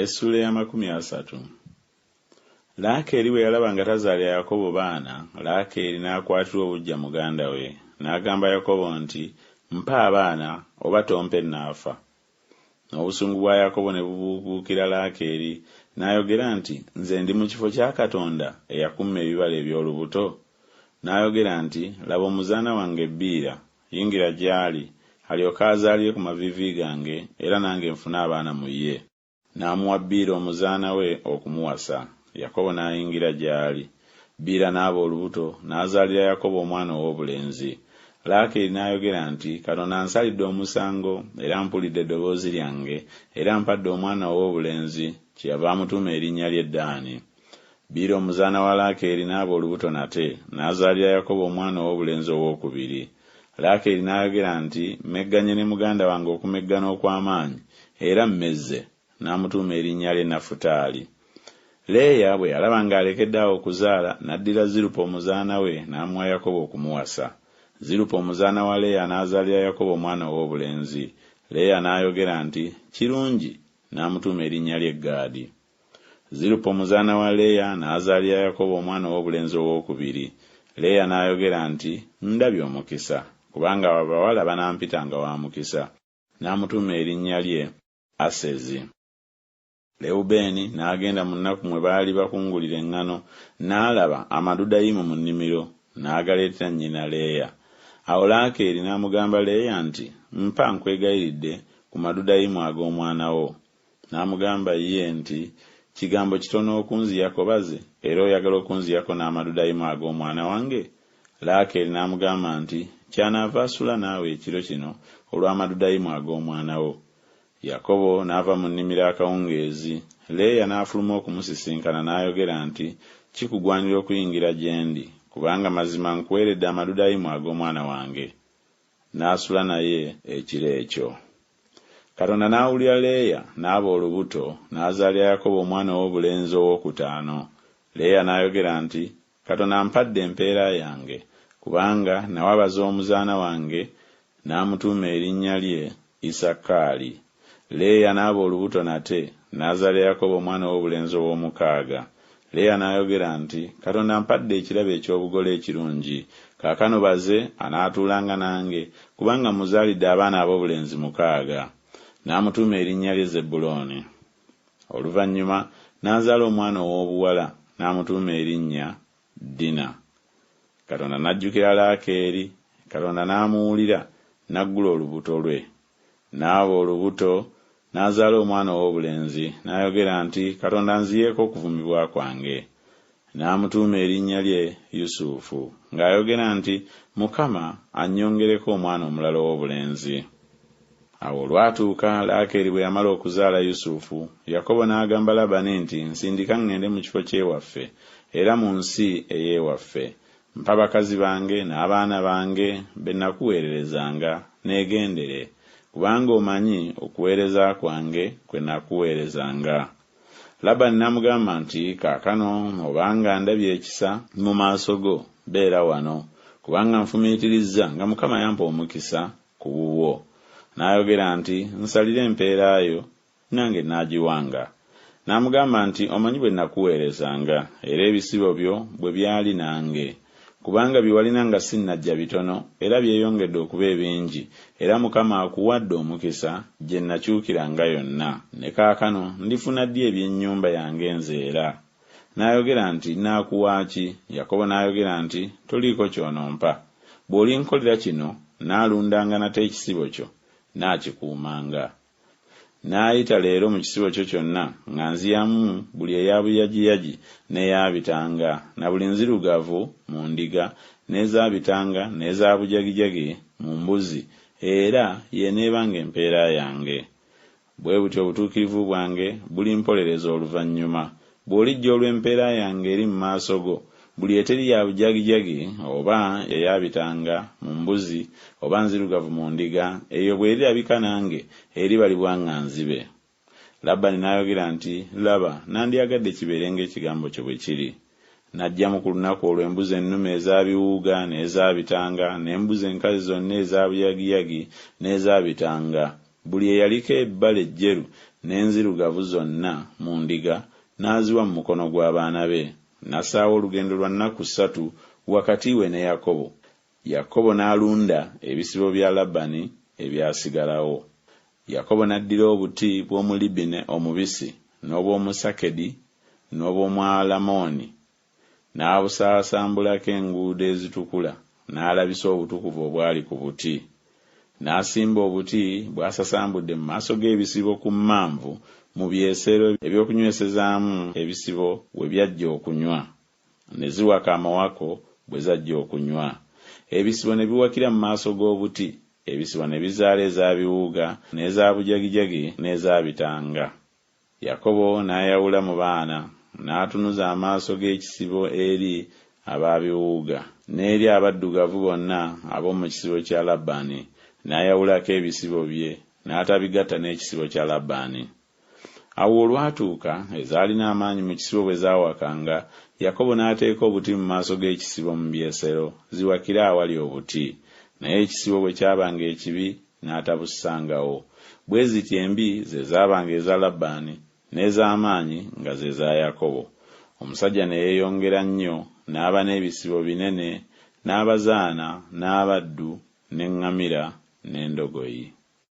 Essuula ey'amakumi asatu. Laakeeri bwe yalaba nga tazaalira Yakobo baana, Laakeeri n'akwatirwa obuggya muganda we, n'agamba Yakobo nti, Mpa abaana, oba tompe naafa. N'obusungu bwa Yakobo ne bubuubuukira Laakeeri, n'ayogera nti, Nze ndi mu kifo kya Katonda, eyakumma ebibala eby'olubuto? N'ayogera nti, Laba omuzaana wange Biira, yingira gy'ali, alyoke azaalire ku maviivi gange, era nange nfune abaana mu ye. N'amuwa Biira omuzaana we okumuwasa, Yakobo n'ayingira gy'ali. Biira n'aba olubuto, n'azaalira Yakobo omwana ow'obulenzi. Laakeeri n'ayogera nti, Katonda ansalidde omusango, era ampulidde eddoboozi lyange, era ampadde omwana ow'obulenzi, kyeyava amutuuma erinnya lye Ddaani. Biira omuzaana wa Laakeeri n'aba olubuto nate, n'azaalira Yakobo omwana ow'obulenzi ow'okubiri. Laakeeri n'ayogera nti, Mmegganye ne muganda wange okumeggana okw'amaanyi, era mmezze. N'amutuuma erinnya lye Nafutaali. Leeya bwe yalaba ng'alekedde awo okuzaala, n'addira Zirupa omuzaana we n'amuwa Yakobo okumuwasa. Zirupa omuzaana wa Leeya n'azaalira Yakobo omwana ow'obulenzi. Leeya n'ayogera nti, Kirungi! N'amutuuma erinnya lye Gaadi. Zirupa omuzaana wa Leeya n'azaalira Yakobo omwana ow'obulenzi ow'okubiri. Leeya n'ayogera nti, Ndabye omukisa, kubanga abawala banampitanga wa mukisa. N'amutuuma erinnya lye Asezi. Lewubeeni n'agenda mu nnaku mwe baali bakungulira eŋŋano, n'alaba amadudayimu mu nnimiro, n'agaleetera nnyina Leeya. Awo Laakeeri n'amugamba Leeya nti, Mpa, nkwegayiridde, ku madudayimu ag'omwana wo. N'amugamba ye nti, Kigambo kitono okunziyako baze, era oyagala okunziyako n'amadudayimu ag'omwana wange? Laakeeri n'amugamba nti, Kyanaava asula naawe ekiro kino olw'amadudayimu ag'omwana wo. Yakobo n'ava mu nnimiro akawungeezi, Leeya n'afuluma okumusisinkana n'ayogera nti, Kikugwanira okuyingira gye ndi, kubanga mazima nkuweeredde amadudayimu ag'omwana wange. N'asula naye ekiro ekyo. Katonda n'awulira Leeya, n'aba olubuto, n'azaalira Yakobo omwana ow'obulenzi ow'okutaano. Leeya n'ayogera nti, Katonda ampadde empeera yange, kubanga nawa baze omuzaana wange, n'amutuuma erinnya lye Isakaali. Leeya n'aba olubuto nate, n'azaalira Yakobo omwana ow'obulenzi ow'omukaaga. Leeya n'ayogera nti, Katonda ampadde ekirabo eky'obugole ekirungi, kaakano baze anaatuulanga nange, kubanga mmuzaalidde abaana ab'obulenzi mukaaga. N'amutuuma erinnya lye Zebbulooni. Oluvannyuma n'azaala omwana ow'obuwala, n'amutuuma erinnya Dina. Katonda n'ajjukira Laakeeri, Katonda n'amuwulira, n'aggula olubuto lwe. N'aba olubuto, n'azaala omwana ow'obulenzi, n'ayogera nti, Katonda anziyeeko okuvumibwa kwange. N'amutuuma erinnya lye Yusufu, ng'ayogera nti, Mukama annyongereko omwana omulala ow'obulenzi. Awo olwatuuka, Laakeeri bwe yamala okuzaala Yusufu, Yakobo n'agamba Labani nti, Nsindika ŋŋende mu kifo ky'ewaffe, era mu nsi ey'ewaffe. Mpa bakazi bange n'abaana bange be nakuweererezanga, neegendere, kubanga omanyi okuweereza kwange kwe nakuweerezanga. Labani n'amugamba nti, Kaakano obanga ndabye ekisa mu maaso go, beera wano, kubanga nfumiitirizza nga Mukama yampa omukisa ku bubwo. N'ayogera nti, Nsalira empeera yo, nange naagiwanga. N'amugamba nti, Omanyi bwe nakuweerezanga, era ebisibo byo bwe byali nange. Kubanga bye walina nga sinnajja bitono, era byeyongedde okuba ebingi, era Mukama akuwadde omukisa gye nakyukiranga yonna. Ne kaakano ndifuna ddi eby'ennyumba yange nze era? N'ayogera nti, Nnaakuwa ki? Yakobo n'ayogera nti, Toliiko ky'onompa. Bw'olinkolera kino, nnaalundanga nate ekisibo kyo, nnaakikuumanga. Nnaayita leero mu kisibo kyo kyonna, nga nziyamu buli eya buyagiyagi n'eya bitanga, na buli nzirugavu mu ndiga, n'eza bitanga n'eza bujagijagi mu mbuzi, era y'eneebanga empeera yange. Bwe butyo obutuukirivu bwange bulimpolereza oluvannyuma, bw'olijja olw'empeera yange eri mu maaso go, buli eteri ya bujagijagi oba eya bitanga mu mbuzi oba nzirugavu mu ndiga, eyo bw'erirabika nange, eribalibwa nga nzibe. Labani n'ayogera nti, Laba, nandyagadde kibeere ng'ekigambo kyo bwe kiri. N'aggyamu ku lunaku olwo embuzi ennume eza biwuuga n'eza bitanga, n'embuzi enkazi zonna eza buyagiyagi n'eza bitanga, buli eyaliko ebbala ejjeru n'enzirugavu zonna mu ndiga n'aziwa mu mukono gw'abaana be, n'assaawo olugendo lwa nnaku ssatu wakati we ne Yakobo. Yakobo n'alunda ebisibo bya Labani ebyasigalawo. Yakobo n'addira obuti bw'omulibine omubisi n'obw'omusakedi n'obw'omwalamoni, n'abusaasambulako enguudo ezitukula, n'alabisa obutukuvu obwali ku buti. N'asimba obuti bw'asasambudde mu maaso g'ebisibo ku mmanvu mu byesero eby'okunywesezaamu ebisibo we byajja okunywa, ne ziwaka amawako bwe zajja okunywa. Ebisibo ne biwakira mu maaso g'obuti, ebisibo ne bizaala eza biwuuga n'eza bujagijagi n'eza bitanga. Yakobo n'ayawula mu baana, n'atunuza amaaso g'ekisibo eri aba biwuuga, n'eri abaddugavu bonna ab'omu kisibo kya Labbaani, n'ayawulako ebisibo bye, n'atabigatta n'ekisibo kya Labbaani. Awo olwatuuka, ezaalina amaanyi mu kisibo bwe zaawakanga, Yakobo n'ateeka obuti mu maaso g'ekisibo mu byesero, ziwakire awali obuti. Naye ekisibo bwe kyabanga ekibi, n'atabussangawo. Bwe zityo embi ze zaabanga eza Labbaani, n'ez'amaanyi nga ze za Yakobo. Omusajja ne yeeyongera nnyo, n'aba n'ebisibo binene, n'abazaana, n'abaddu, n'eŋŋamira, n'endogoyi.